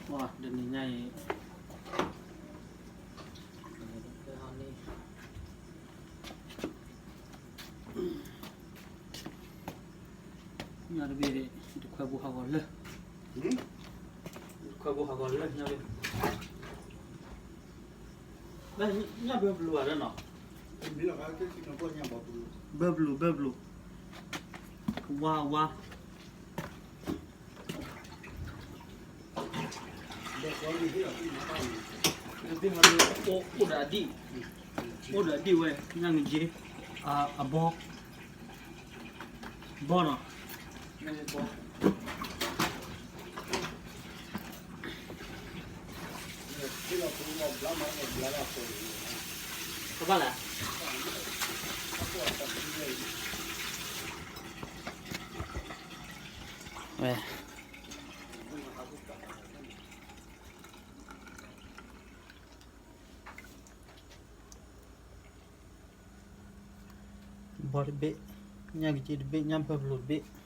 တနံၤညါအံၤ ညၣ်တဘ့ၣ် တခွဲဘိဟးဂီၤလၢ တခွဲဘိဟးဂီၤလၢညၣ်ဘ့ၣ် ညၣ်ဘၢဘျူးဘၣ်လၢနီၤ ဘၢဘျူး ဘၢဘျူး ဝါဝါ အိၣ်ဒီးအဒံၣ် အိၣ်ဒီးအဒံၣ်ဝဲ ညၣ်ငက့ အဘီ ဘီနီၤ ဘီ ကဘၣ်လဲၣ် ဝဲ ဘီတဘ့ၣ် ညၣ်ကက့တဘ့ၣ် ညၣ်ဘၢဘျူးတဘ့ၣ်